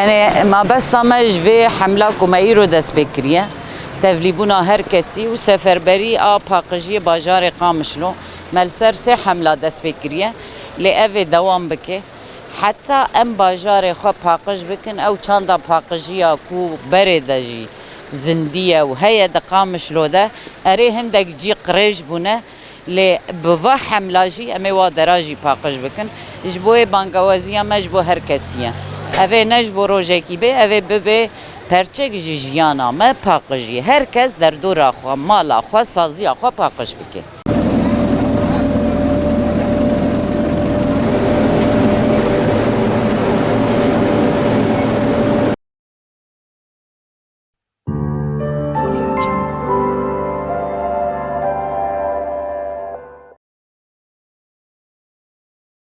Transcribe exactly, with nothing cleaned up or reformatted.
Yanî mabesta me ji vê hemla ku me îro dest pê kiriye, tevlîbûna her kesî û seferberî a paqijiyê bajarê Qamişlo, me li ser sê hemla dest pê kiriye, lê ev ê dewam bike. Heta em bajarê xwe paqij bikin, ew çanda paqijiya ku berê de jî zindî ye û heye di Qamişlo de, erê hindek cî qirêj bûne, lê bi va hemla jî em ê wa dera jî paqij bikin. Ji bo wê bangawaziya me ji bo her kesî ye. Ev ê ne ji bo rojekî bê, ev ê bibe perçek ji jiyana me paqijî. Her kes derdora xwe, mala xwe, saziya xwe paqij bike.